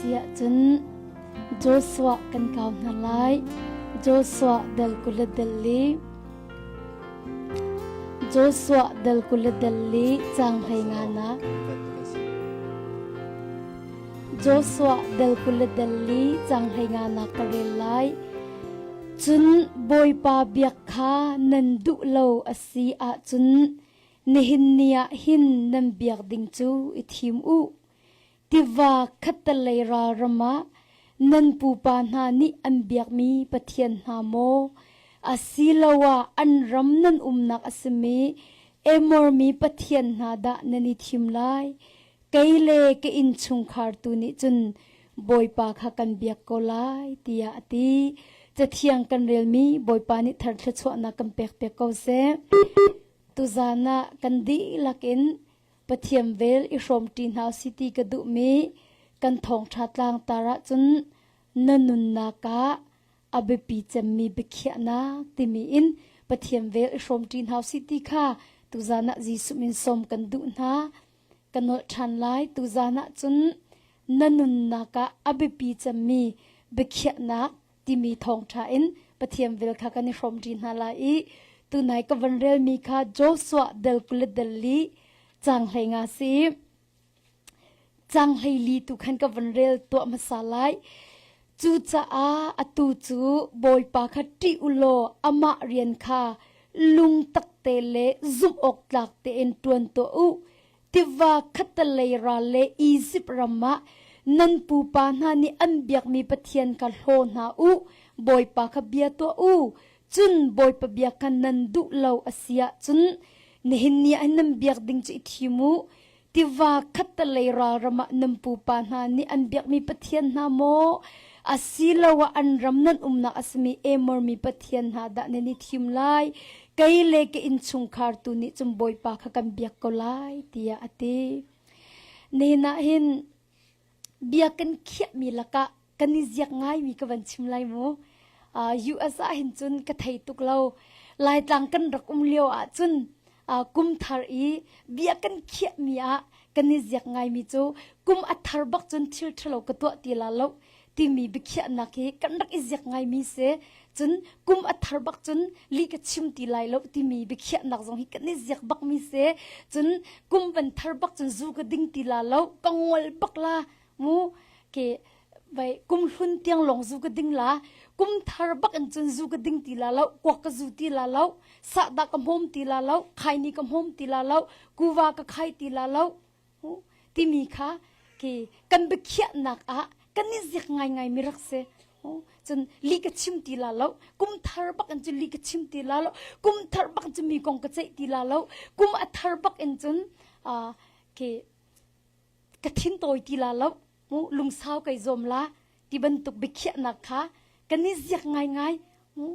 si ahcun Joshua kan kau hna lai. Joshua dal 20 dal li. Joshua dal 20 dal li cang hlei nga nak. Joshua dal 20 dal li cang hlei nga nak ka rel lai. Cun Bawipa biak kha nan duh lo a si ahcun nihin ni ah hin nan biak ding cu i thim u. Tiva khattelei ral ram ah nan pupa hna nih an biakmi pathian hna maw, asiloah an ram nan umnak a simi Emor mi pathian hna dah nan i thim lai? Kei le ka innchungkhar tu nih cun Bawipa kha kan biak ko lai, tiah a ti. Cathiang kan relmi Bawipa nih thar thluachuahnak kan pekpiak ko seh. Tuzan ah kan dihlak in Pathian vel i hrawmṭi hna usih ti ka duhmi kan thawngṭha tlangtar ahcun na nunnak ah a biapi cemmi biakhiahnak timi in Pathian vel i hrawmṭi hna usih ti kha tuzan ah Jesuh min sawm kan duh hna. Ka nolh ṭhan lai tuzan ah cun na nunnak ah a biapi cemmi biakhiahnak timi thawngṭha in Pathian vel kha kan i hrawmṭi hna lai i tunai ka van relmi kha Joshua del kulit del li cang hlei nga si cang hlei li tu khan ka van rel tuah hmasa lai cucaah atu cu Bawipa kha ṭih u law amah rian kha lungtak te le zumh awk tlak tein ṭuan tuah u tiva khattelei ral le Izipt ram ah nan pupa hna nih an biakmi Pathian kha hlaw hna u, Bawipa kha bia tuah u. Cun Bawipa bia kha nan duh lo a si ahcun nihin ni ah nan biak ding cu i thim u. Tiva khattelei ral ram ah nan pupa hna nih an biakmi Pathian hna maw, asiloah an ram nan umnak a simi Amor mi pathian hna dah nan i thim lai? Kei le ka innchungkhar tu nih cun Bawipa kha kan biak ko lai, tiah a ti. Nihin ah hin bia kan khiahmi lakah kan i ziak ngaimi ka van chim lai mu. US ah hin cun ka thei tuk lo. Laitlang kan rak um lio ah cun kum thar i bia kan khiahmi ah kan i ziak ngaimi cu kum a thar bak cun thil ṭhalo ka tuah ti la lo timi biakhiahnak hi kan rak i ziak ngaimi si. Cun kum a thar bak cun lih ka chim ti lai lo timi biakhiahnak zong hi kan i ziak bakmi si. Cun kum van thar bak cun zu ka ding ti la lo, ka ngol bak la mu ke vai kum hlun tiang lawng zu ka ding la kum thar bak in cun zu ka ding ti la lo kuak ka zu ti la lo sahdah ka hmawm ti la lo khaini ka hmawm ti la lo kuva ka khai ti la lo timi kha ke kan biakhiahnak ah kan i zik ngaingai mi rak si cun li ka chim ti la lo kum thar bak in cun li ka chim ti la lo kum thar bak in cun mi kong ka ceih ti la lo kum a thar bak in cun ke ka thin tawi ti la lo mu lungsau kai zawm la ti bantuk biakhiahnak kha kan i ziak ngaingai mu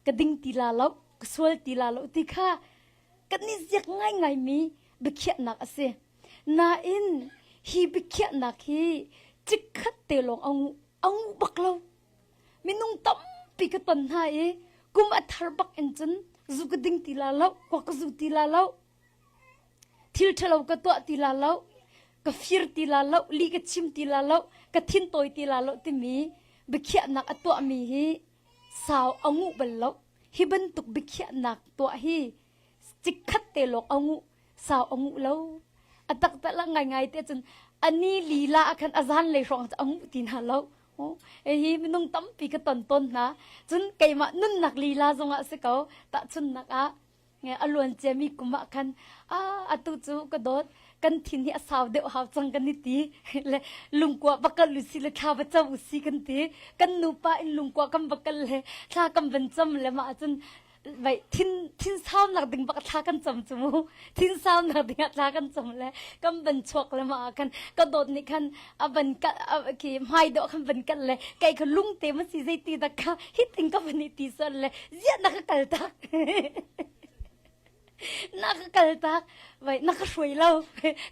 ka ding ti la lo ka sual ti la lo ti kha kan i ziak ngaingai mi biakhiahnak a si nain hi biakhiahnak hi chikkhat te lawng angu angu bak lo minung tampi ka ton hna i kum a thar bak in cun zu ka ding ti la lo kwa ka zu ti la lo Thil ṭhalo ka tuah ti la lo, ka fir ti la lo, lih ka chim ti la lo, ka thin tawi ti la lo timi biakhiahnak a tuahmi hi sau a nguh bal lo. Hi bantuk biakhiahnak tuah hi chikkhat te lawng a nguh, sau a nguh lo. A taktak la ngaingai te cun a ni lila ah khan a zan lei hrawng cu a nguh ti hna lo. Hi minung tampi ka ton tawn hna. Cun keimah nunnak lila zongah si ko. Tahchunhnak ah a luan ciami kum ah khan atu cu ka dawt kan thin hi a sau deuh hau cang kan i ti le lungkua va kal usi le thla va cam usi kan ti kan nupa in lungkua kan va kal le thla kan van cam le mah cun vai thin thin sau nak ding bak thla kan cam cu mu thin sau nak ding ah thla kan cam le kan van chuak le mah khan ka dawt nih khan a van kal khi hmai dawh khan van kal le kai kha lung te ma si zei ti dak kha hitin ka van i ti son le ziah na ka kal tak na ka kal tak vai na ka hruai lo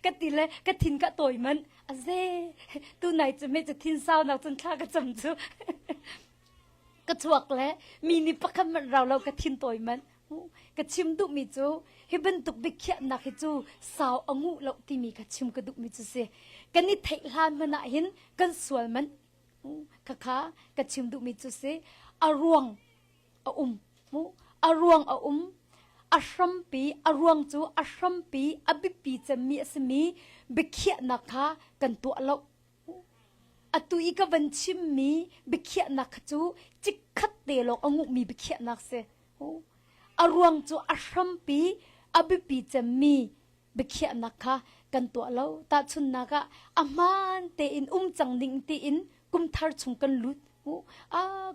ka ti le ka thin ka tawi man aze tu nai cu me cu thin sau nak cun thla ka cam cu ka chuak le mi ni pakhat man rau lo ka thin tawi man. Ka chim duhmi cu hi bantuk biakhiahnak hi cu sau a nguh lo timi kha chim ka duhmi cu si. Kan i theih hlan hmanh ah hin kan sual manh. Khakha ka chim duhmi cu si. A ruang a um. A ruang a um. A hrampi, a ruang cu a hrampi, a biapi cemmi a simi biakhiahnak kha kan tuah lo. Atu i ka van chimmi biakhiahnak kha cu chikkhat te lawng a nguhmi biakhiahnak si. A ruang cu a hrampi, a biapi cemmi biakhiahnak kha kan tuah lo. Tahchunhnak ah, a hmaan tein um cang ding tiin kum thar chung kan lut.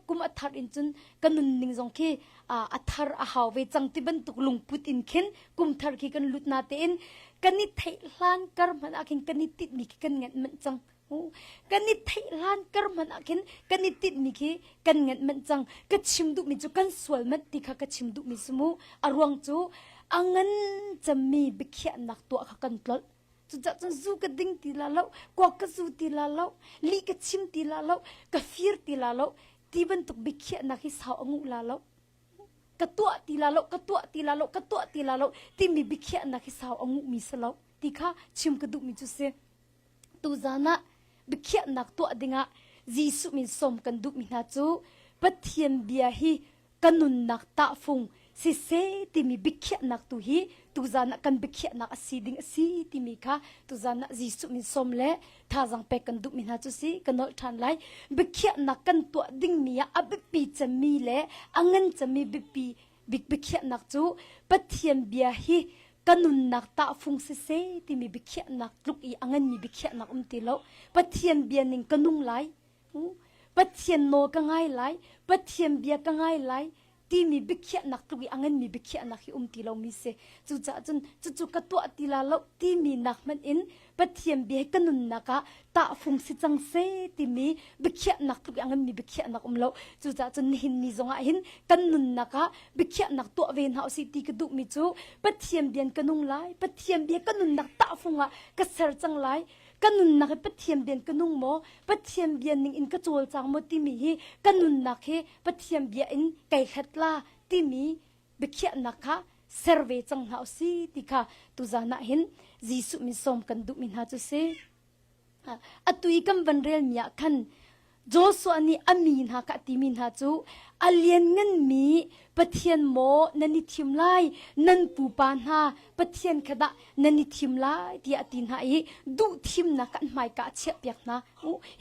Kum a thar in cun ka nunning zong khi a thar a hau ve cang ti bantuk lungput in khin kum thar khi kan lut na tein kan i theih hlan kar hmanh ah khin kan i tinhmi khi kan nganh manh cang. Kan i theih hlan kar hmanh ah khin kan i tinhmi khi kan nganh manh cang. Ka chim duhmi cu kan sual manh ti kha ka chim duhmi si mu. A ruang cu a ngan cemmi biakhiahnak tuah kha kan tlolh. Cucaah cun zu ka ding ti la lo, kuak ka zu ti la lo, lih ka chim ti la lo, ka fir ti la lo, ti bantuk biakhiahnak hi sau a nguh la lo. Ka tuah ti la lo, ka tuah ti la lo, ka tuah ti la lo timi biakhiahnak hi sau a nguhmi si lo ti kha chim ka duhmi cu si. Tuzan ah biakhiahnak tuah dingah Jesuh min sawm kan duhmi hna cu Pathian bia hi ka nunnak tahfung siseh timi biakhiahnak tu hi tuzan ah kan biakhiahnak a si ding a si timi kha tuzan ah Jesuh min sawm le thazaang pek kan duhmi hna cu si ka nolh ṭhan lai. Biakhiahnak kan tuah dingmi ah a biapi cemmi le a ngan cemmi biapi bik biakhiahnak cu Pathian bia hi ka nunnak tahfung siseh timi biakhiahnak tluk i a nganmi biakhiahnak um ti lo. Pathian bia ning ka nung lai. Pathian nawl ka ngai lai, Pathian bia ka ngai lai timi biakhiahnak tluk i a nganmi biakhiahnak hi um ti lomi si. Cucaah cun cucu ka tuah ti la lo timi nak hmanh in Pathian bia hi ka nunnak ah tahfung si cang seh timi biakhiahnak tluk i a nganmi biakhiahnak um lo. Cucaah cun nihin ni zongah hin kan nunnak ah biakhiahnak tuah ve hna usih ti ka duhmi cu Pathian bia in ka nung lai, Pathian bia ka nunnak tahfung ah ka ser cang lai, ka nunnak hi Pathian bian ka nung maw Pathian bia ning in ka cawlcang maw timi hi ka nunnak hi Pathian bia in kai hlat la timi biakhiahnak kha ser ve cang hna usi ti kha tuzan ah hin Jesuh min sawm kan duhmi hna cu si atu i kan van relmi ah khan Joshua nih a mi hna kha a timi hna cu a liannganmi Pathian maw nan i thim lai nan pupa hna Pathian kha dah nan i thim lai tiah a ti hna i duh thimnak an hmaika a chiahpiak hna.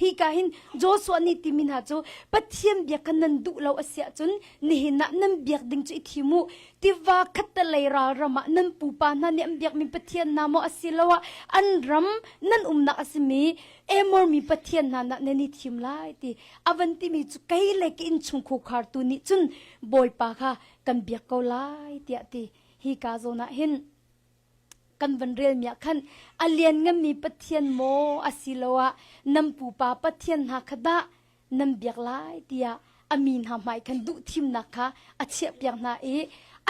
Hi ka hin Joshua nih timi hna cu Pathian biak kha nan duh lo a si ahcun nihin ah nan biak ding cu i thim u. Tiva khattelei ral ram ah nan pupa hna nih an biakmi Pathian hna maw asiloah an ram nan umnak a simi Emor mi pathian hna nah nan i thim lai ti a van timi cu kei le ka innchungkhar tu nih cun Bawipa kha kan biak ko lai tiah ti hi ka zawn ah hin kan van rel mi ah khan a liannganmi pathian maw asiloah nan pupa pathian hna kha dah nan biak lai tiah a mi hna hmai khan duh thimnak kha a chiahpiak hna i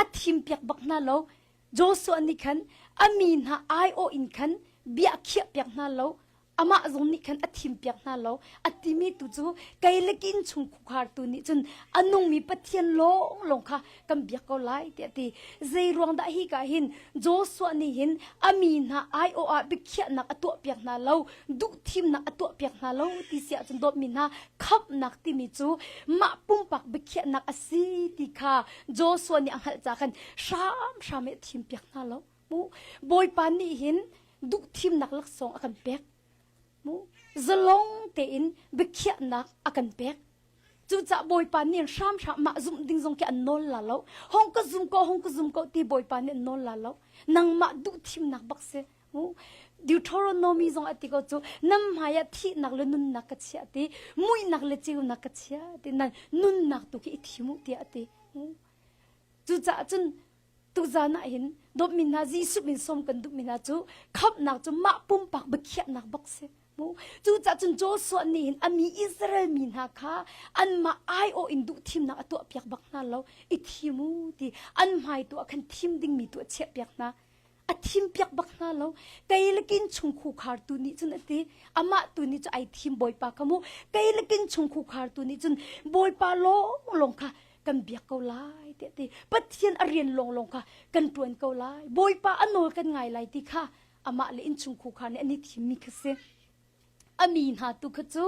a thimpiak bak hna lo Joshua nih khan a mi hna aiawh in khan bia a khiahpiak hna lo amah zong nih khan a thimpiak hna lo a timi tu cu kei le ka innchungkhar tu nih cun a nungmi Pathian lawnglawng kha kan biak ko lai tiah a ti zei ruang dah hi ka hin Joshua nih hin a mi hna aiawh ah biakhiahnak a tuahpiak hna lo duhthimnak a tuahpiak hna lo ti si ahcun dawtmi hna khamhnak timi cu mah pumpak biakhiahnak a si ti kha Joshua nih a hngalh ca khan hramhram i a thimpiak hna lo. Mu Bawipa nih hin duhthimnak laksawng a kan pek. Mu zalong tein biakhiahnak a kan pek. Cucaah Bawipa nih hramhram mah zumh ding zong khi an nawl la lo. Hong ka zum ko, hong ka zum ko ti Bawipa nih an nawl la lo. Nangmah duhthimnak bak si. Deuteronomy zong a ti ko cu nan hmai ah thihnak le nunnak ka chiah ti muihnak le ceunak ka chiah ti nan nunnak tu khi i thim u tiah a ti cucaah cun tuzan ah hin dawtmi hna Jesuh min sawm kan duhmi hna cu khamhnak cu mah pumpak biakhiahnak bak si Cucaah cun Joshua nih hin a mi Israel mi hna kha anmah aiawh in duhthimnak a tuahpiak bak hna lo i thim u ti an hmai tu ah khan thim dingmi tu a chiahpiak hna a thimpiak bak hna lo kei le kin chungkhukhar tu nih cun a ti amah tu nih cu ai thim bawipa kha mu kei le kin chungkhukhar tu nih cun bawipa lawng lawng kha kan biak ko lai. tiah ti. Pathian a rian lawnglawng kha kan ṭuan ko lai. Bawipa a nawl kan ngai lai ti kha amah le innchungkhar kha nih an i thimmi kha si. A mi hna tu kha cu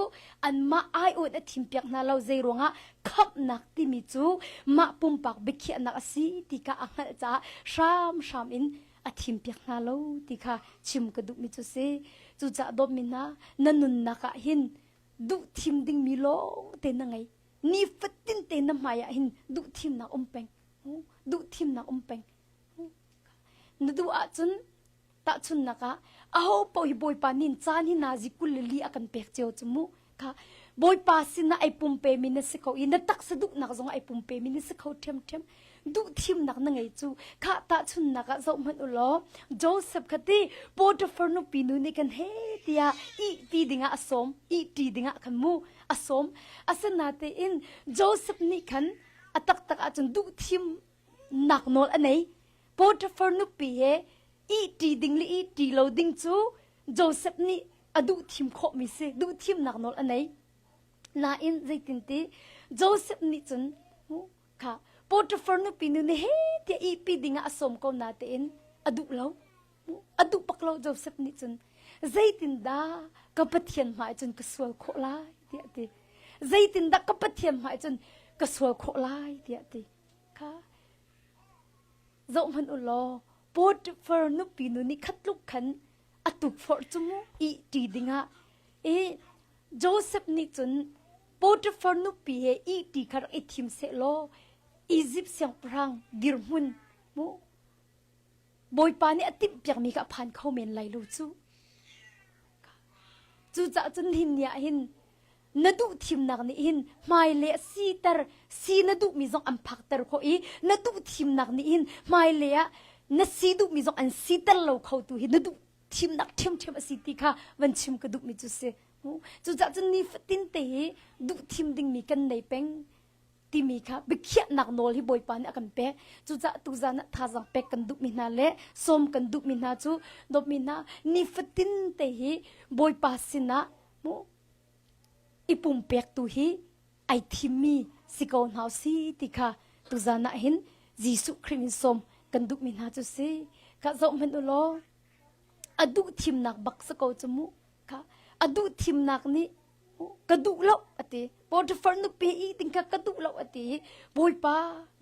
anmah aiawh in a thimpiak hna lo zei ruangah khamhnak timi cu mah pumpak biakhiahnak a si ti kha a hngalh caah hramhram in a thimpiak hna lo ti kha chim ka duhmi cu si. Cucaah dawtmi hna, na nunnak ah hin duh thim dingmi lawng te na ngei. Nifatin te na hmai ah hin duh thimnak um peng. Duh thimnak um peng. Na duh ahcun Tahchunhnak ah, aho paoh hi Bawipa nih caan hi nazi 24 a kan pek cio cu mu. Kha Bawipa sinah ai pumpemi na si kho i na taksa duhnak zong ai pumpemi na si kho ṭhiamṭhiam. Duh thimnak na ngei cu. Kha tahchunhnak ah zoh hmanh u law, Joseph kha ti Potiphar nupi nu nih kan he tiah ihpi dingah a sawm, ihṭi dingah khan mu a sawm. Asinain Joseph nih khan a taktak ahcun duh thim nak nawl a nei. Potiphar nupi he ihṭi ding le ihṭi lo ding cu Joseph nih a duh thim khawhmi si, duh thimnak nawl a nei. Nain zeitinti Joseph nih cun kha Potiphar nupi nu nih he tiah ihpi dingah a sawm ko natein a duh lo. A duh bak lo Joseph nih cun zeitindah ka Pathian hmai cun ka sual khawh lai tiah a ti. Zeitindah ka Pathian hmai cun ka sual khawh lai tiah a ti. Kha Zohhmanh u law, Potiphar nupi nu nih khat tluk khan a tukforh cu mu ihṭi dingah. I Josef nih cun Potiphar nupi he ihṭi kha rak i thim sehlaw Izipt siangpahrang dirhmun mu Bawipa nih a timhpiakmi kha a phan kho men lai lo cu. Cucaah cun nihin ni ah hin na duh thimnak nih hin hmailei a siter si na duhmi zong an phakter khawh i na duh thimnak nih hin hmailei ah na si duhmi zong an siter lo kho tu hi na duh thimnak ṭhiamṭhiam a si ti kha van chim ka duhmi cu si. Cucaah cun nifatin te hi duh thim dingmi kan nei peng timi kha biakhiahnak nawl hi Bawipa nih a kan pek. Cucaah tuzan ah thazaang pek kan duhmi hna le sawm kan duhmi hna cu dawtmi hna nifatin te hi Bawipa sinah mu i pumpek tu hi ai thimmi si ko hna si ti kha tuzan ah hin Jesuh Khrih min sawm kan duhmi hna cu si. Kha zoh hmanh u law a duh thimnak bak si ko cu mu. Kha a duh thimnak nih ka duh lo a ti. Potiphar nupi i ting kha ka duh lo a ti. Bawipa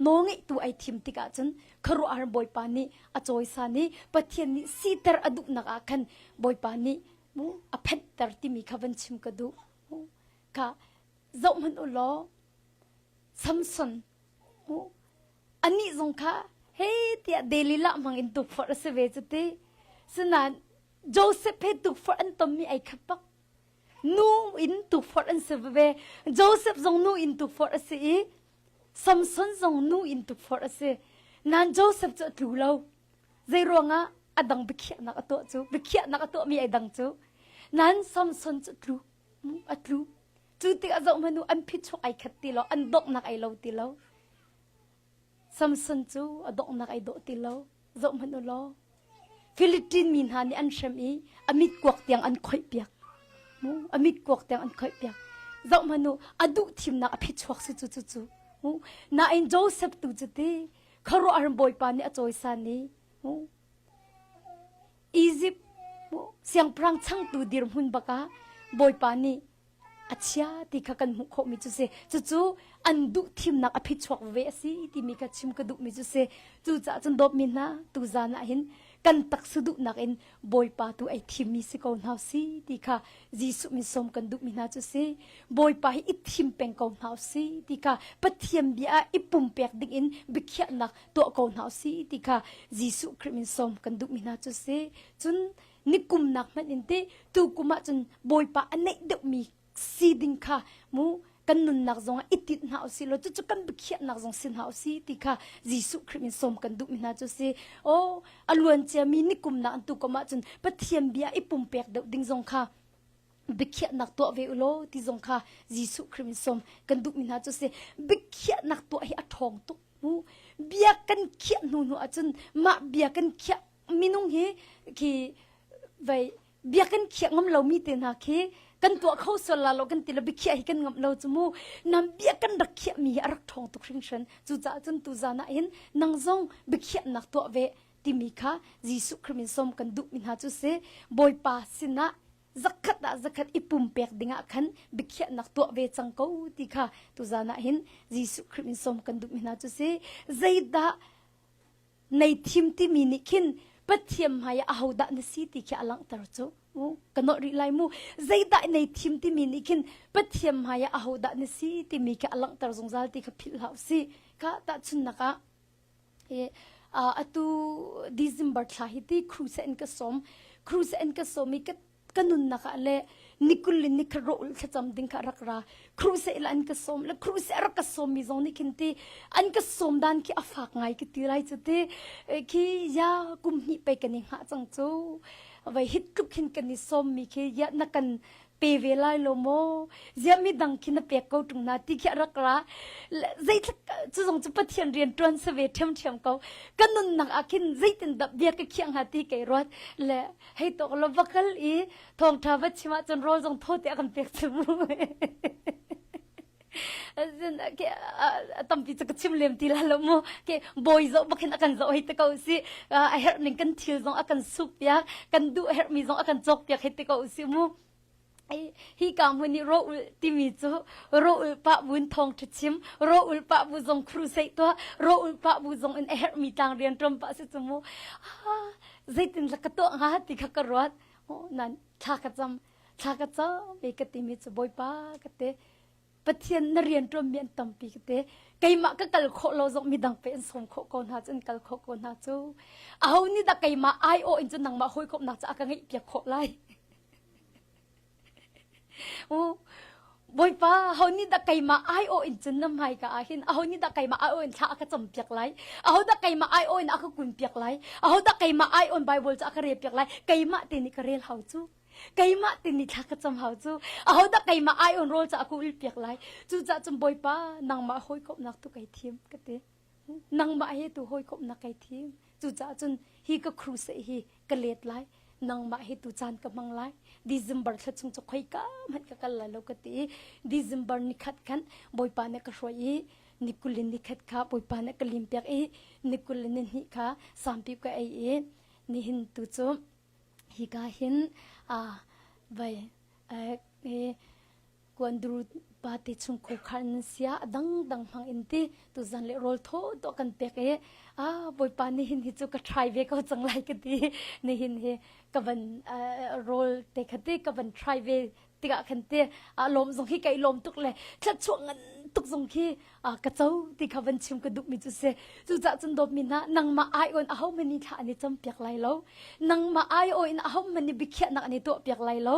nawlngeihtu ai thim tikah cun khuaruahhar Bawipa nih a cawisan i Pathian nih siter a duhnak ah khan Bawipa nih mu a phenhter timi kha van chim ka duh. Kha zoh hmanh u law Samson mu anih zong kha hei tiah Delilah hmang in tukforh a si ve cu ti. Sinain Joseph he tukforh an tonmi ai khat bak. Nu in tukforh an si ve. Joseph zong nu in tukforh a si i Samson zong nu in tukforh a si. Nain Joseph cu a tlu lo. Zei ruangah a dang biakhiahnak a tuah cu biakhiahnak a tuahmi ai dang cu. Nain Samson cu tlu a tlu. Cu tikah zoh hmanh u an phichuak ai khat ti lo, an donghnak ai lo ti lo. Samson cu a donghnak ai dawh ti lo. Zoh hmanh u law. Philippine mi hna nih an hrem i a mit kuak tiang an khoih piak. Mu, a mit kuak tiang an khoih piak. Zoh hmanh u, a duh thimnak a phichuak si cu cu cu. Mu, nain Joseph tu cu ti khuaruahhar Bawipa nih a cawisan i mu, Egypt mu, siangpahrang changtu dirhmun bak ah Bawipa nih a chia ti kha kan hmuh khawhmi cu si. Cucu an duh thimnak a phichuak ve a si timi kha chim ka duhmi cu si. Cucaah cun dawtmi hna tuzan ah hin kan taksa duhnak in Bawipa tu ei thimmi si ko hna si ti kha Jesuh min sawm kan duhmi hna cu si. Bawipa hi i thim peng ko hna si ti kha Pathian bia ah i pumpek ding in biakhiahnak tuah ko hna si ti kha Jesuh Khrih min sawm kan duhmi hna cu si. Cun nikumnak hmanh in ti tukum ah cun Bawipa a neih deuhmi si ding kha mu kan nunnak zong ah i tinh hna usih law cucu kan biakhiahnak zong si hna usih ti kha Jesuh Khrih min sawm kan duhmi hna cu si. Aw a luan ciami nikumnak an tukum ah cun Pathian bia i pumpek deuh ding zong kha biakhiahnak tuah ve u law ti zong kha Jesuh Khrih min sawm kan duhmi hna cu si. Biakhiahnak tuah hi a ṭhawng tuk mu. Bia kan khiah hnu hnu ahcun mah bia kan khiah minung hi khi vei bia kan khiah ngam lomi te hna khi. Kan tuah kho sual la lo kan ti le biakhiah hi kan ngamh lo cu mu. Nam bia kan rak khiah mi hi a rak ṭhawng tuk hringhran. Cucaah cun tuzan ah hin nang zong biakhiahnak tuah ve timi kha Jesuh Khrih min sawm kan duhmi hna cu si. Bawipa sinah zakhat ah zakhat i pumpek dingah khan biakhiahnak tuah ve cang ko ti kha tuzan ah hin Jesuh Khrih min sawm kan duhmi hna cu si. Zeidah nei thim timi nih khin Pathian hmai ah ahodah na si ti khi a langhter cu. Ka nawlh rih lai mu. Zeidah nei thim timi nih khin Pathian hmai ah ahodah na si timi khi a langhter zungzal ti kha philh hlah usih. Ka tahchunhnak ah atu December thla hi ti crusade in ka sawm. Crusade in ka sawm i ka ka nunnak ah le nikul in nikhat ro ul thlacam ding kha rak ra crusade la an ka sawm le crusade rak ka sawm mi zong nih khin ti an ka sawm dan khi a fak ngai ka ti lai cu ti khi ya kum hnih pe kan i hngah cang cu vai hit tluk khin kan i sawm mi khi ya na kan pe ve lai lo maw zia mi dang khi na pek ko tung na ti khi rak ra zeitluk cu zong cu pathian rian tuan se ve ṭhiam ṭhiam ko ka nunnak ah khin zeitin dah bia ka khiah hnga ti kei ruat le hei tok lo va kal i thawngṭha va chim ahcun rawl zong thaw te a kan pek cu mu tampi cu ka chim lem ti la lo mu ke bawi zoh bak hin a kan zoh hei te ko si a herh ning kan thil zong a kan suk piak kan duh herh mi zong a kan cawk piak hei te ko si mu hi ka hmun i ro ul timi cu ro ul pah bun thawng ṭha chim ro ul pah bu zong crusade tuah ro ul pah bu zong in a herhmi tlang rian ṭuan pah si cu mu zeitin la ka tuah hnga ti kha ka ruat nan thla ka cam thla ka cam i ka timi cu bawipa ka te Pathian na rian ṭuanmi an tampi ka te keimah ka kal khawh lo zong midang pe an sawm khawh ko hna cu an kal khawh ko hna cu aho nih dah keimah aiawh in cu nangmah hawikomhnak cu a ka ngeih piak khawh lai Bawipa, ho nih dah keimah aiawh in cun na hmaika ah hin aho nih dah keimah aiawh in thla a ka campiak lai? Aho dah keimah aiawh in a ka kunpiak lai? Aho dah keimah aiawh in Bible cu a ka relpiak lai? Keimah te nih ka rel hau cu. Keimah te nih thla ka cam hau cu. Aho dah keimah aiawh in rawl cu a ka ulpiak lai? Cucaah cun Bawipa, nangmah hawikomhnak tu kai thim ka ti. Nangmah he tu hawikomhnak kai thim. Cucaah cun hi ka crusade hi ka let lai. Nangmah he tu caan ka hmang lai. December thla chung cu khoika hmanh ka kal lai lo ka ti i December nikhat khan Bawipa nih ka hruai i ni kul in nikhat kha Bawipa nih ka lim piak i ni kul in ni hnih kha sampi ka ei i nihin tu cu hika hin vai Kuanduru pa te chung khukhar nan sia a dangdang hmang in ti tuzan le rawl thaw to kan pek i a bawipa nihin hi cu ka try ve ko cang lai ka ti nihin hi ka van rawl te kha ti ka van try ve tikah khan te a lawm zong hi kai lawm tuk le thluachuah ngan tuk zong khi ka co ti kha van chim ka duh mi cu si cucah cun dawt mi hna nangmah ai on aho mani thla an i cam piak lai lo nangmah ai o in aho hmanh nih biakhiahnak an i tuah piak lai lo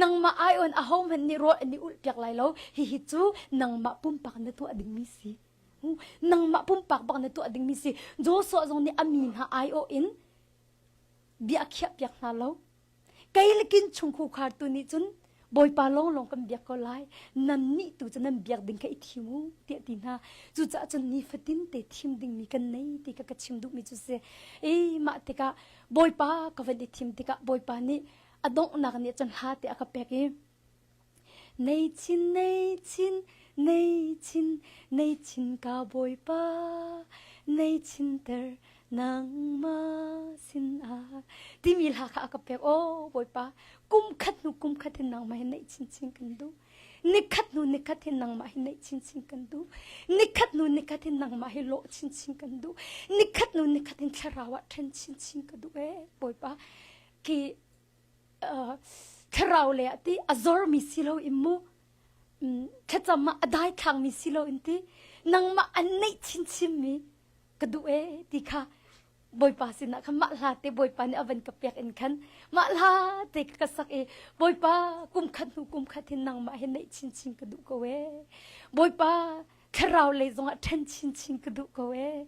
nangmah ai on aho hmanh nih rawl an i ulh piak lai lo hihi cu nangmah pumpak na tuah dingmi si nangmah pumpak bak na tuah dingmi si Joshua zong nih a mi hna ai o in bia a khiah piak hna lo Kei le kin chungkhar tu nih cun Bawipa lawnglawng kan biak ko lai. Nannih tu cu nan biak ding kha i thim u tiah ti hna. Cucaah cun nifatin te thim dingmi kan nei ti kha ka chim duhmi cu si. I mah tikah Bawipa ka van i thim tikah Bawipa nih a donghnak nih cun hla te a ka pek i Nei chin, nei chin, nei chin, nei chin ka Bawipa, nei chinter nangmah sinah timi hla kha a ka pek aw bawipa kum khat hnu kum khat hin nangmah hi naih chinchin kan duh nikhat hnu nikhat hin nangmah hi naih chinchin kan duh nikhat hnu nikhat hin nangmah hi lawh chinchin kan duh nikhat hnu nikhat hin thlarau ah ṭhen chinchin ka duh ee bawipa ki thlarau le ah ti a zormi si lo in mu thlacam ah a daithlangmi si lo in ti nangmah an neih chinchin mi ka duh ee ti kha Bawipa sinah khan mah hla te Bawipa nih a van ka pek in khan mah hla te ka sak i Bawipa kum khat hnu kum khat hin nangmah hi neih chinchin ka duh ko ee Bawipa thlarau lei zongah ṭhen chinchin ka duh ko ee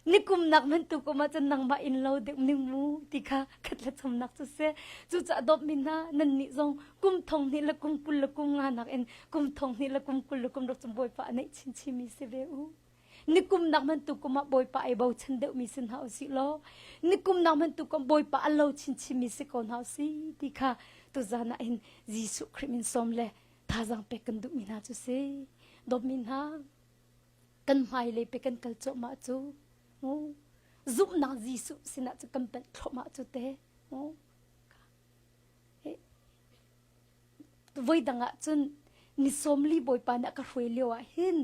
nikum nak hmanh tu kum ah cun nangmah in lo deuh ning mu ti kha khat le chomnak cu si cucaah dawtmi hna nan nih zong kum thong hnih le kum 20 le kum nga nak in kum thong hnih le kum 20 le kum rak cung Bawipa a neih chinchin mi si ve u Nikum nak hmanh tu kum ah Bawipa ai bochan deuhmi si hna usih law nikum nak hmanh tu kum Bawipa a lo chinchinmi si ko hna usih ti kha. Tuzan ah hin Jesuh Khrih min sawm le thazaang pek kan duhmi hna cu si. Dawtmi hna, kan hmailei pe kan kal cuahmah cu zumhnak Jesuh sinah cu kan panh thluahmah cu te. Voi dang ah cun ni 40 Bawipa nih a ka hruai lio ah hin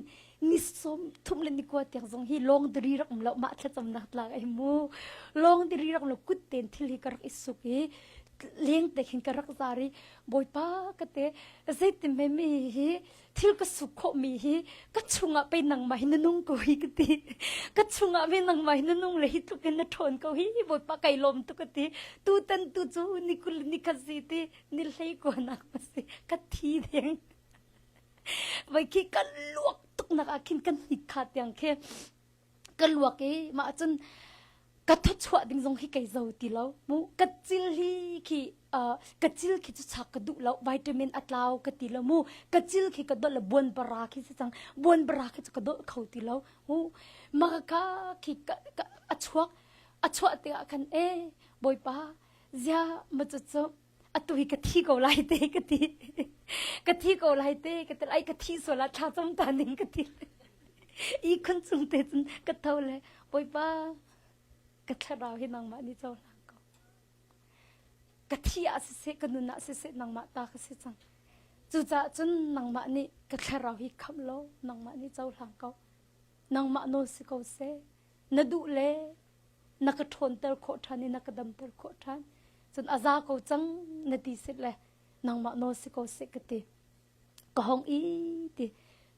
ni 30 le ni kua tiang zong hi lawng diri rak um lo mah thlacamnak tlak ai mu lawng diri rak um lo kut ten thil hi ka rak i suk i leng te khin ka rak zar i Bawipa ka te zeitin me mi hi thil ka suk khawhmi hi ka chungah pei nangmah hi na nung ko hi ka ti ka chungah pei nangmah hi na nung le hi tluk in na ṭhawn ko hi bawipa kai lawm tuk ka ti tutan tu cu ni kul ni khat si ti ni hlei kuanak ma si ka thi deng vai khi ka luak tuk nak ah khin kan hnik kha tiang khi ka luak i mah cun ka thuchuah ding zong hi kei zo ti lo mu ka cil hi khi ka cil khi cu chak ka duh lo vitamin a tlau ka ti lo mu ka cil khi ka dol le buan bara khi si cang buan bara khi cu ka dol kho ti lo mu ma ka khi ka a chuak a chuah tikah khan e bawipa zia ma cu cu atu hi ka thi ko lai te ka ti ka thi ko lai te ka ti ai ka thi sual ah thla cam ta ning ka ti i khun chung te cun ka tho le bawipa ka thlarau hi nangmah nih cohlang ko ka thi ah siseh ka nun ah siseh nangmah ta ka si cang cucaah cun nangmah nih ka thlarau hi khamh law nangmah nih cohlang ko nangmah nawl si ko seh na duh le na ka ṭhawnter khawh ṭhan i na ka damter khawh ṭhan cun a za ko cang na ti sit le nangmah nawl si ko seh ka ti ka hong i ti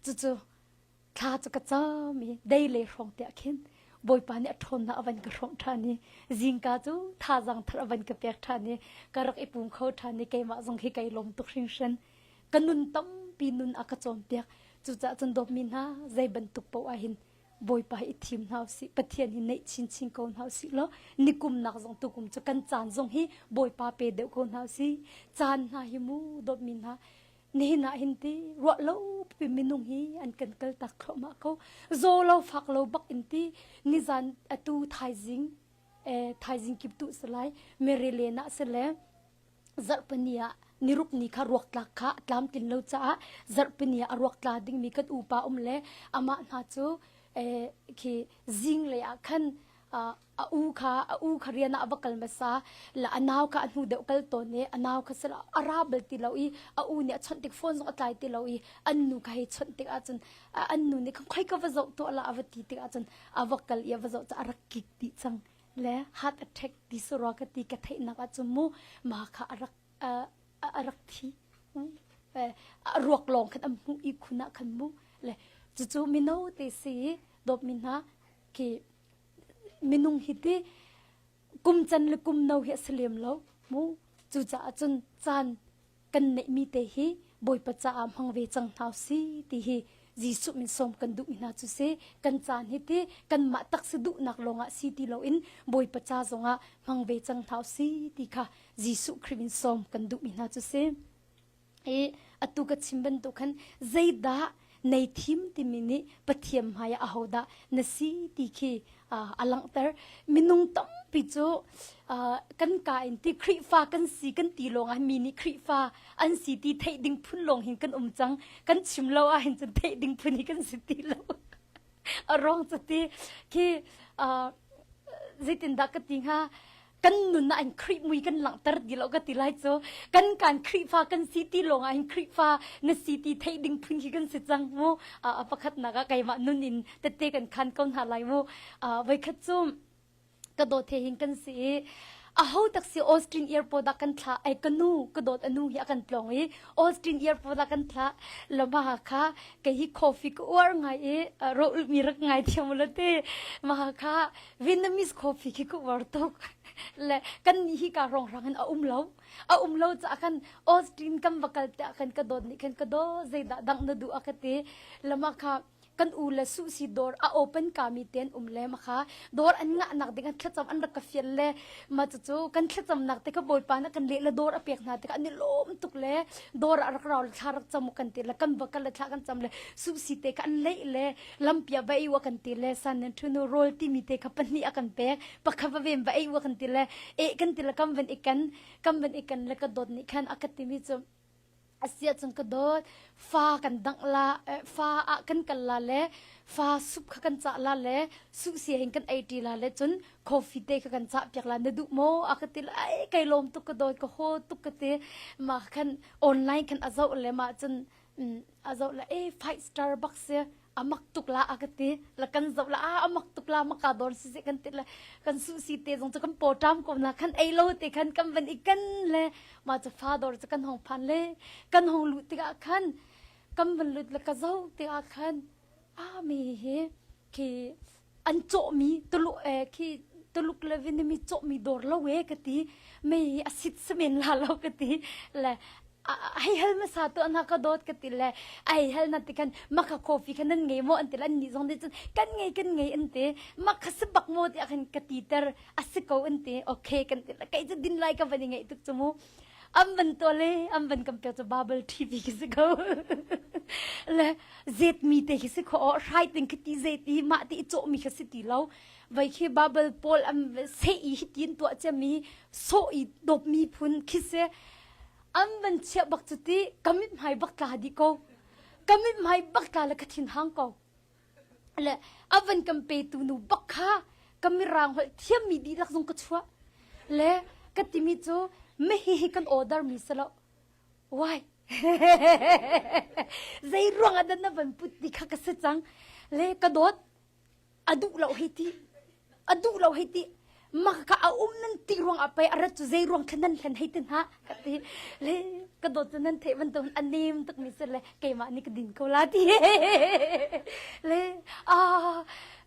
cucu thla cu ka cam i dei le hrawng tiah khin Bawipa nih a ṭhawnnak a van ka hrawmh ṭhan i zingka cu thazaang thar a van ka pek ṭhan i ka rak i pum kho ṭhan i keimah zong hi kai lawm tuk hringhran ka nun tampi nun a ka cawnpiak cucaah cun dawtmi hna zei bantuk paoh ah hin Bawipa hi i thim hna usih Pathian hi neih chinchin ko hna usih law nikum nak zong tukum cu kan caan zong hi Bawipa pe deuh ko hna usih caan hna hi mu dawtmi hna nihin ah hin ti ruah lo pi minung hi an kan kal tak thluahmah ko zaw lo fak lo bak in ti nizan atu thaizing eh thaizing kip tu salai Mary na sale Zarhpini ah niruk ni kha ruak tlak kha a tlamtlin lo caah zarhpini ah a ruak tla dingmi kan upa um le amah hna cu eh, khi zinglei ah khan a u kha a u kha rian ah a va kal hmasa la a nau kha a hnu deuh kal tawn i a nau kha sila a ra bal ti lo i a u nih a chawnh tik phone zong a tlai ti lo i an nu kha hei chawnh tik ahcun an nu nih khan khoi ka va zoh tuah la a va ti tik ahcun a va kal i a va zoh cu a rak kik dih cang le heart attack ti surua ka ti ka theihnak ahcun mu ma kha a rak a rak thi a ruak lawng khan an hmuh i khun ah khan mu le cucu mino te si dawtmi hna khi minung hi ti kum can le kum no hi a si lem lo mu cucaah cun caan kan neihmi te hi Bawipa caah hmang ve cang hna si ti hi Jesuh min sawm kan duhmi hna cu si kan caan hi ti kanmah taksa duhnak lawngah si ti loin Bawipa ca zongah hmang ve cang hna si ti kha Jesuh Khrih min sawm kan duhmi hna cu si i atu ka chim bantuk khan zeidah nei thim timi nih Pathian hmai ah ahodah na si ti khi a langhter minung tampi cu kan ka in ti Khrihfa kan si kan ti lawng ah mi nih Khrihfa an si ti theih ding phun lawng hin kan um cang kan chim lo ah hin cun theih ding phun hi kan si ti lo a ruang cu ti khi zeitindah ka ti hnga kan nun ah in Khrih mui kan langhter ti lo ka ti lai cu kan kan Khrihfa kan si ti lawng ah hin Khrihfa na si ti theih ding phun khi kan si cang mu a pakhatnak ah keimah nun in tette kan khan ko hna lai mu voikhat cu ka dawt he hin kan si i aho tak si Austin airport ah kan thlah ai ka nu ka dawt anu hi a kan tlong i Austin airport ah kan thlah lama kha kei hi coffee ka uar ngai i ro mi rak ngai thiam lo te ma kha Vietnamese coffee khi ka uar tuk le kan nih hi ka rong rang in a um lo a um lo caah khan Austin kan va kal te ah khan ka dawt nih khan ka daw zeidah dang na duh a ka ti lama kha. Kan u le su si dawr a open ka mi ten um le ma kha dawr an ngah nak ding an thlacam an rak ka fial le ma cucu kan thlacam nak te kha Bawipa na kan leh le dawr a pek hna tikah an i lawm tuk le dawr ah rak rau le thla rak cam kan ti le kan va kal le thla kan cam le su si te kha an leih le lampia va ei wa kan ti le san nan thunu rawl timi te kha pahnih a kan pek pakhat va vem va ei wa kan ti le e kan ti le kam van i kan kam van i kan le ka dawt nih khan a ka timi cu Asiah cun ka dawt, fa kan dangh la, fa ah kan kal la le fa sup kha kan cah la le suh sia hin kan ei ṭi la le cun coffee te kha kan cah piak la na duh maw? A ka ti le ai kai lawm tuk ka dawt ka haw tuk ka ti. Mah khan online khan a zoh le mah cun a zoh le e five star bak si amak tuk la a ka ti la kan zoh la a amak tuk la maka dawr si kan ti le kan su si te zong cu kan pawṭam ko na khan ei lo te khan kan van i kan le ma cu fa dawr cu kan hong phan le kan hong luh tikah khan kan van lut le ka zoh tikah khan a mi hi khi an cawhmi tuluk eh khi tuluk le Vietnamese cawhmi dawr lo e ka ti mei a sit samen la lo ka ti le hei hal hmasa tu ana ka dawt ka ti le ai hal na ti khan maka coffee khan nan ngei maw an ti le an nih zong nih cun kan ngei kan ngei an ti maka si bak maw tiah khan ka ti ter a si ko an ti okay kan ti le kei cu din lai ka van i ngaih tuk cu mu an van to le an van kam pek cu bubble tea khi si ko le zet mi te khi si kho hrai ting khi ti zet i mah ti i cawh mi kha si ti lo vai khi bubble pawl an se i hi tin tuah cia mi sawh i dawp mi phun khi si an van chiah bak cu ti ka mithmai bak tla dih ko ka mithmai bak tla le ka thin hang ko le a van kan petu nu bak kha ka mirang holh thiammi dihlak zong ka chuah le ka timi cu me hi hi kan order mi si lo why zei ruang ah dah na van put ti kha ka si cang le ka dawt a duh lo hei ti a duh lo hei ti mah ka a um nan ti ruang ah pei a rat cu zei ruang khan nan hlen hei ti hna ka ti le ka dawt cu nan theih bantuk a nem tuk mi si le keimah nih ka din ko la ti le a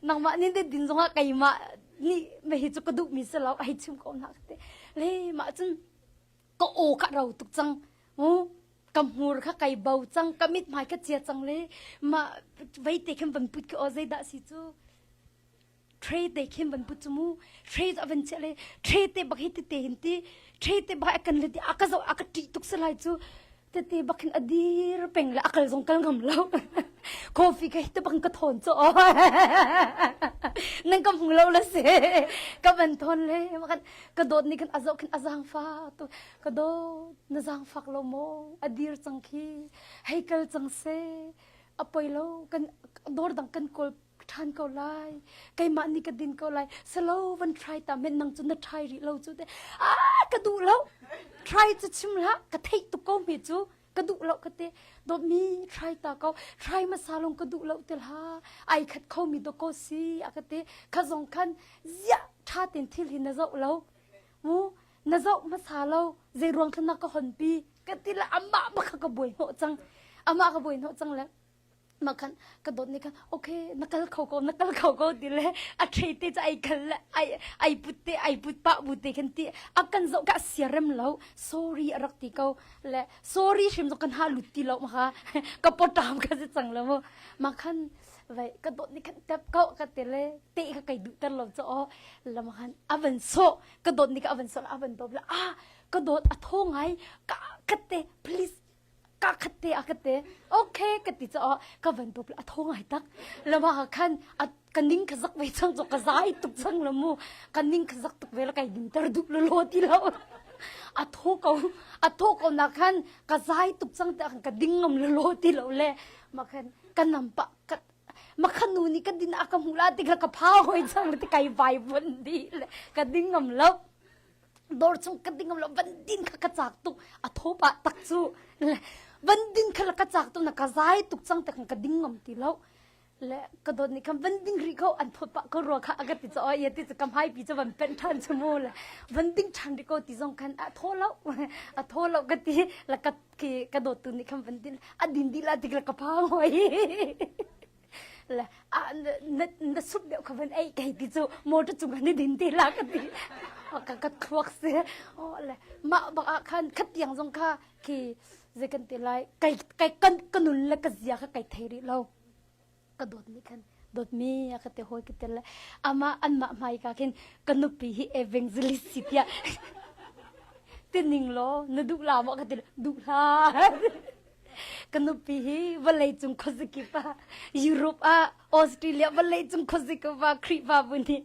nangmah nih na din zongah keimah nih mei cu ka duh mi si lo ai chim ko na ka ti le mah cun ka aw ka ro tuk cang mu ka hmur kha kai bo cang ka mithmai ka chia cang le mah vei te khin van put khi aw zeidah si cu tray te khin van put cu mu tray a van chiah le tray te bak hi tete hin ti tray te bak a kan le ti a ka zo a ka ṭih tuk salai cu tete bak hin a dir peng le a kal zong kal ngam lo coffee ka hi te bak ka thawn cu aw nan ka hmu lo la si ka van thawn le makan ka dawt nih khan a zoh khin a zaangfa tu ka dawt na zaangfak lo maw a dir cang khi hei kal cang seh a poi lo kan dawr dang kan kawl ṭhan ko lai keimah nih ka din ko lai salo van try ta men nang cu na try rih lo cu te ah ka duh lo try cu chim hlah ka theih tuk ko hme cu ka duh lo ka te dawtmi try ta ko try hmasa long ka duh lo te hla ai khat kho mi do ko si a ka te kha zong khan ziah ṭha ten thil hi na zoh lo mu na zoh hmasa lo zei ruang khan na ka hon pi ka ti le amah bak kha ka buai hnawh cang amah ka buai hnawh cang le mah khan ka dawt nih khan okay na kal kho ko na kal kho ko ti le a ṭhei te cu ai kal le ai ai put te ai put pah bu te khan ti a kan zoh ka sia rem lo sorry a rak ti ko le sorry hrim zong kan ha lut ti lo ma kha ka potam ka si cang lo mu mah khan vai ka dawt nih khan tep ko ka ti le te kha kai duh ter lo cho lama khan a van so ka dawt nih ka a van so a van dawp le ah ka dawt a tho ngai ka ka te please ka khat te a ka te okay ka ti cho ka van dawp le a tho ngai tak lama khan a ka ning ka zak ve chang cho ka zai tuk chang lo mu ka ning ka zak tuk ve la kai din ter dup lo lo ti lo a tho ko a tho ko na khan ka zai tuk chang te ka ding ngam lo lo ti lo le ma khan ka nam pa ka makhan nu nih ka din a ka hmuh la ti kha ka phau hoi cang ti kai vai vun di le ka ding ngam lo dor chung ka ding ngam lo van din kha ka chak tuk a tho pa tak cu van din kha ka chak tuk na ka zai tuk cang te ka ding ngam ti lo le ka dawt nih khan van ding rih ko an thawt pah ko rua kha a ka ti cho ia ti cu ka hmai pi cu van pen ṭhan cu mu le van ding ṭhan rih ko ti zong khan a thaw lo a thaw lo ka ti la ka khi ka dawt tu nih khan van din a din dih la tik la ka phang hoi le a na na sup deuh kha van ei kai ti cu motor cung ni din ti la ka ti ka ka thluak si o le mah bak ah khan khat tiang zong kha khi zei kan ti lai kai kai kan ka nun le ka zia kha kai thei rih lo. Ka dawt nih khan dawtmi a ka ti hawi ka ti le amah anmah hmai ka khin ka nupi hi evangelist si tiah tining law na duh la maw ka ti duh hlah. Ka nupi hi vawlei cung khuazakip ah Europe ah Australia vawlei cung khuazakip ah Khrihfabu nih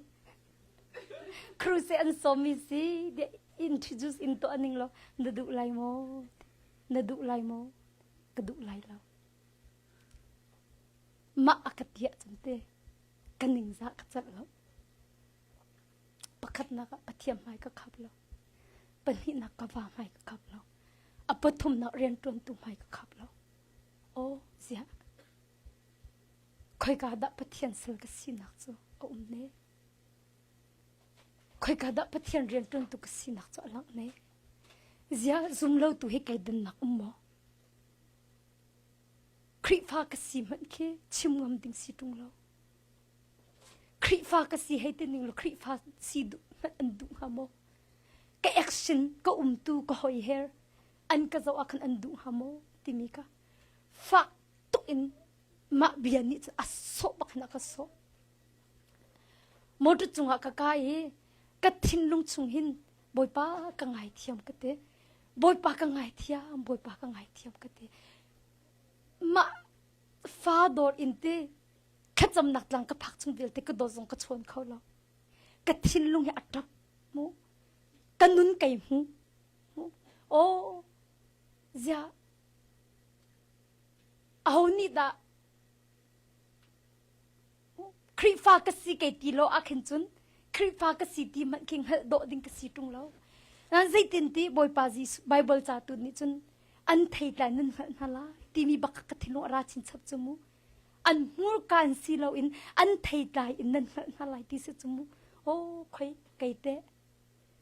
crusade an sawmmi si introduce in tuah ning law na duh lai maw? Na duh lai maw? Ka duh lai lo. Mah a ka ti ahcun te ka ningzah ka celh lo. Pakhatnak ah Pathian hmai ka khap lo. Pahnihnak ka va hmai ka khap lo. A pathumnak rianṭuantu hmai ka khap lo. Aw ziah khoika dah Pathian sal ka sinak cu a um ne? Khoika dah Pathian rianṭuantu ka sinak cu a langh ne? Ziah zumlotu hi kei dannak um maw? Khrihfa ka si hmanh khi chim ngam ding si ṭung lo. Khrihfa ka si hei ti ning law Khrihfa si duh hmanh an duh hnga maw? Ka action, ka umtu, ka hoiher an ka zoh ah khan an duh hnga maw timi kha fak tuk in mah bia nih cun a sawh bak hin a ka sawh. Motor cungah ka kai i ka thinlung chung hin Bawipa ka ngaithiam ka ti. Bawipa ka ngaithiam, Bawipa ka ngaithiam ka ti. Mah fa dawr in ti thlacamnak tlang ka phak chung vialte ka dawt zong ka chawn kho lo. Ka thinlung hi a ṭap mu. Ka nun kei hmu. Oh, zia aho nih dah Khrihfa ka si kei ti lo ah khin cun Khrihfa ka si ti hmanh khi hngalh dawh ding ka si ṭung lo. Nan zeitin ti Bawipa Jesuh Bible ca tu nih cun an theitlai nan hngalh hna lai timi bak ka thinlung a ra chinchap cu mu. An hmurka in si loin an theitlai in nan hngalh hna lai ti si cu mu. Oh, khoi kei teh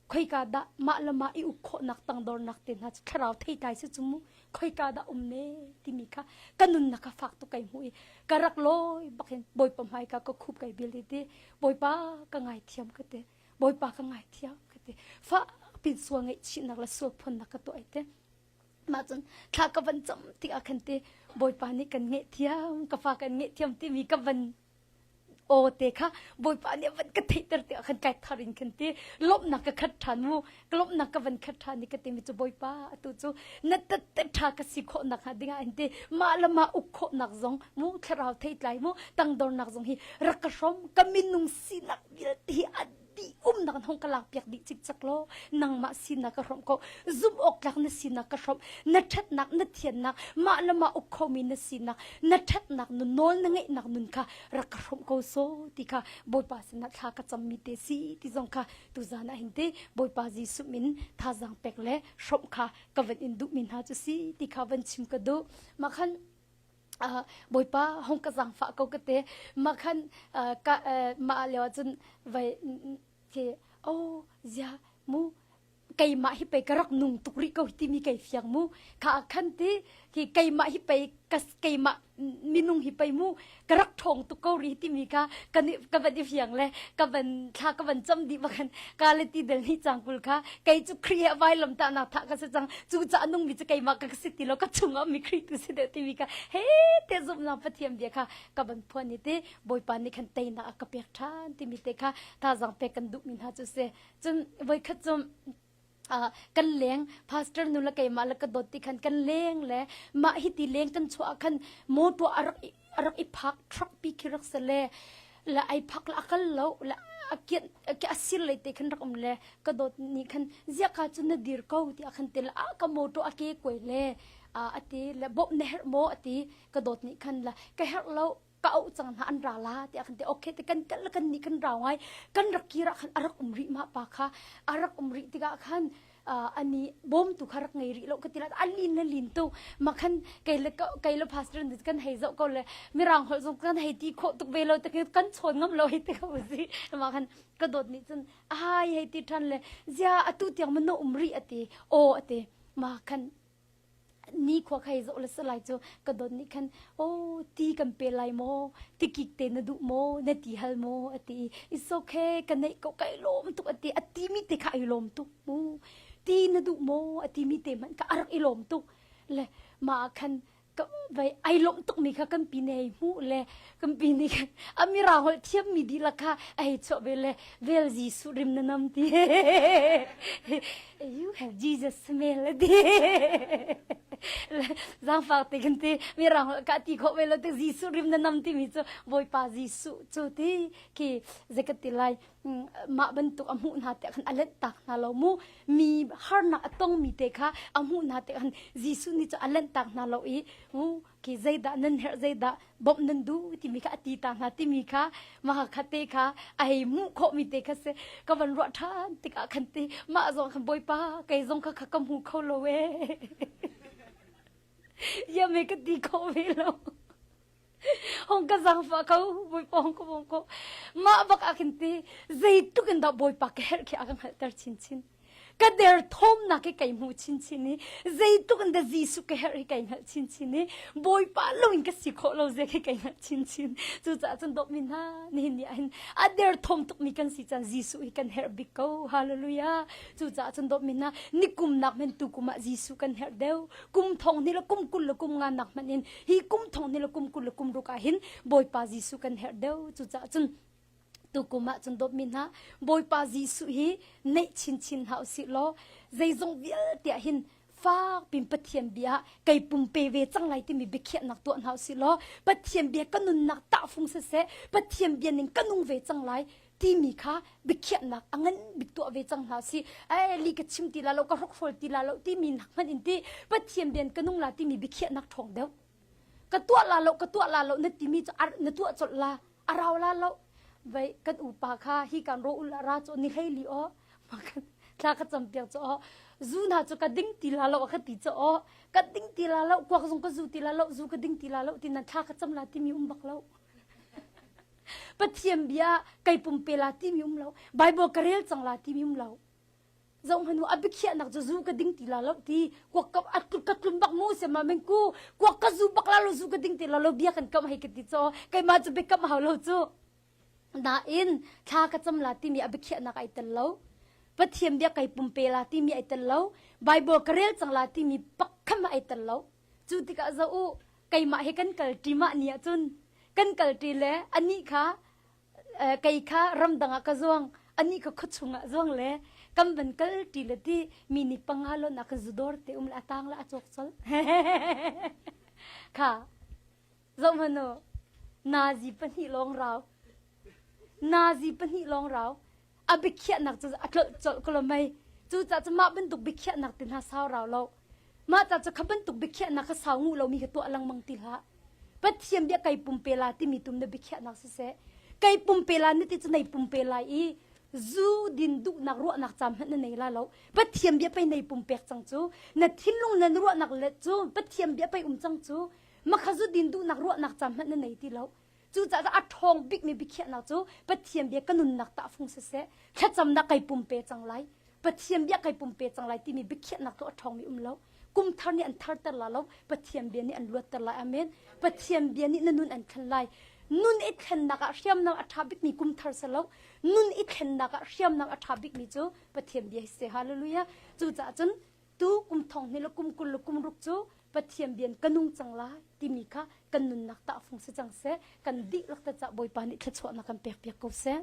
khoika dah mah le mah i uk khawhnak tangdornak te hna cu thlarau theitlai si cu mu khoika dah um ne timi kha ka nunnak kha fak tuk kai hmu i ka rak lawi bak hin bawipa hmai ka ka khup kai bil ti bawipa ka ngaithiam ka ti bawipa ka ngaithiam ka ti fa pin sual ngaihchihnak le sual phunnak ka tuah ai te mah cun thla ka van cam tik ah khan te bawipa nih kan ngaihthiam ka fa kan ngaihthiam timi ka van aw te kha bawipa nih a van ka theihter tiah khan kai thar in khan ti lawmhnak ka khat ṭhan mu ka lawmhnak ka van khat ṭhan i ka timi cu bawipa atu cu na tat ṭha ka si khawhnak hnga dingah hin ti mah le mah uk khawhnak zong mu thlarau theitlai mu tangdornak zong hi rak ka hrawm ka minung sinak vialte hi a dih umnak in hong ka lak piak dih cikcek law nangmah sinak ka hrawmh ko zumh awk tlak na sinak ka hrawmh na ṭhatnak na thiannak mah le mah uk khomi na sinak na ṭhatnak nun nawl na ngeihnak nun kha rak ka hrawmh ko so ti kha Bawipa sinah thla ka cammi te si ti zong kha tuzan ah hin te Bawipa Jesuh min thazaang pek le hrawmh kha ka van in duhmi hna cu si ti kha van chim ka duh mah khan Bawipa hong ka zaangfah ko ka ti. Mah khan ka mah lio ahcun vai khi oh zia mu keimah hi pei ka rak nung tuk rih ko timi kei fiang mu kha khan ti khi keimah hi pei ka keimah minung hi pei mu ka rak ṭhawng tuk ko rih timi kha ka ka van i fiang le ka van thla ka van cam dih bakhan ka le ti del ni cang kul kha kei cu Khrih he vailam tahnak thah ka si cang cu ca nungmi cu keimah ka si ti lo ka chungah mi Khrih tu si deuh timi kha he te zumhnak Pathian bia kha ka van phuan i te Bawipa nih khan teinak a ka pek ṭhan timi te kha thazaang pek kan duhmi hna cu si cun voikhat cu kan leng pastor nu le keimah le ka dawt ti khan kan leng le mah hi ti leng kan chuah khan motor a rak a rak i phak truck pi khi rak se le le ai phak le a kal lo le a kian a sir lei te khan rak um le ka dawt ni khan zia ka cu na dir ko ti a khan te le a ka motor a ke kuai le a ti le bawmh na herh maw a ti ka dawt nih khan la ka herh lo ka auh cang hna an ra la tiah kan ti okay te kan kal kan nih kan rau ngai kan rak kir ah khan a rak um rih ma pa kha a rak um rih tikah khan ani bawmtu kha rak ngei rih lo ka ti la a lin le lin tu ma khan kei le kei le pastor ni kan hei zoh ko le mirang holh zong kan hei ti khawh tuk ve lo te kan chawn ngam lo hei ti ko si ma khan ka dawt nih cun ai hei ti than le zia atu tiang man no um rih ati o ati ma khan nikhua kha hei zoh le si lai cu ka dawt nih khan oh ti kan pe lai maw tikik te na duh maw na ti hal maw a ti i it's okay ka neih ko kai lawm tuk a ti a ti mi te kha ai lawm tuk mu ti na duh maw a ti mi te hmanh kha a rak i lawm tuk le mah khan. Vai ai lawmh tukmi kha kan pi nih hmuh le kan pi nih khan a mirang holh thiammi dihlak kha a hei chuah ve le vel Jesuh rim na nam ti. You have Jesus smell a ti. Zaangfak te kan ti mirang holh ka ti khawh ve lo te Jesuh rim na nam timi cu Bawipa Jesuh cu ti khi zei ka ti lai mah bantuk a hmuh hna te khan a lent tak hna lo mu mi harnak a tongmi te kha a hmuh hna te khan Jesuh nih cu a lent tak hna lo i khi zeidah nan herh zeidah bawmh nan duh timi kha a ti ta hna timi kha mah kha te kha a hei hmuh khawhmi te kha si ka van ruah ṭhan tikah khan ti mah zong khan bawipa kei zong kha kha ka hmu kho lo ee ya me ka ti kho ve lo Hong ka zaangfah ko Bawipa hong ka bawm ko mah bak ah khin ti zeitluk in dah Bawipa ka herh khi a ka hngalhter chinchin ka derthawmnak hi kai hmu chinchin i zeitluk in dah Jesuh ka herh hi kai hngalh chinchin i Bawipa lo in ka si khawh lo zia khi kai hngalh chinchin cucaah cun dawtmi hna nihin ni ah hin a derthawm tukmi kan si caan Jesuh hi kan herh bik ko hallelujah cucaah cun dawtmi hna nikum nak men tu kum ah Jesuh kan herh deuh kum thong ni le kum 20 le kum nga nak hmanh in hi kum thong ni le kum 20 le kum ruk ah hin Bawipa Jesuh kan herh deuh cucaah cun tukum ah cun dawtmi hna Bawipa Jesuh hi neih chinchin hna usih law zeizong vialte ah hin fak pin Pathian bia kei pumpe ve cang lai timi biakhiahnak tuah hna usih law Pathian bia ka nunnak tahfung siseh Pathian bia ning ka nung ve cang lai timi kha biakhiahnak a ngan bik tuah ve cang hna si ai li ka chim ti la lo ka hrokhrol ti la lo timi nak hmanh in ti Pathian bian ka nung la timi biakhiahnak ṭhawng deuh ka tuah la lo ka tuah la lo na timi cu na tuah colh la a rau la lo vai kan upa kha hi kan ro ul ra cu ni hlei li o thla ka cam piak cu o zu na cu ka ding ti la lo ka ti cu o ka ding ti la lo kuak zong ka zu ti la lo zu ka ding ti la lo ti nan thla ka cam la timi um bak lo Pathian bia kei pumpe la timi um lo. Bible ka rel cang la timi um lo. Zoh hmanu a biakhiahnak cu zu ka ding ti la lo ti kuak ka ka tlum bak mu se ma meng ku kuak ka zu bak la lo zu ka ding ti la lo bia kan kam hei ka ti cho keimah cu biakam hau lo cu nain thla ka cam la timi a biakhiahnak ai tel lo Pathian bia kai pumpe la timi ai tel lo Bible ka rel cang la timi pakham ai tel lo Cu tikah zoh u, keimah he kan kal ṭi mah ni ahcun kan kal ṭi le anih kha kei kha ramdang ah ka zuang, anih kha khuachung ah zuang le kan van kal ṭi le ti mi nih panga lon ah kan zudawr te um le a tang le a cawk colh. Kha zoh hmanh u, nazi pahnih lawng rau. Nazi pahnih lawng rau. A biakhiahnak cu a tlolh colh ko lo mei. Cucaah cu mah bantuk biakhiahnak te hna sau rau lo. Mah ca cu kha bantuk biakhiahnak kha sau nguh lomi kha tuah lengmang ti hlah. Pathian bia kai pumpe la timi tum na biakhiahnak siseh, kai pumpe la na ti cu nei pumpe lai i zu din duhnak ruahnak cam hmanh na nei la lo. Pathian bia pei nei pumpek cang cu, na thinlung na ruahnak le cu Pathian bia pei um cang cu, makha zu din duhnak ruahnak cam hmanh na nei ti lo. Cucaah a ṭhawng bikmi biakhiahnak cu Pathian bia ka nunnak tahfung siseh, thlacamnak kai pumpe cang lai, Pathian bia kai pumpe cang lai timi biakhiahnak cu a ṭhawngmi um lo. Kum thar nih an tharter la lo, Pathian bia nih an luatter lai. Amen. Pathian bia nih na nun an thlen lai. Nun i thlennak ah hriamnam a ṭha bikmi kum thar si lo. Nun i thlennak ah hriamnam a ṭha bikmi cu Pathian bia hi si. Hallelujah. Cucaah cun tu kum thong hnih le kum 20 le kum ruk cu Pathian bian ka nung cang lai timi kha kan nunnak tahfung si cang seh kan dihlak te cah Bawipa nih thluachuahnak kan pek piak ko seh.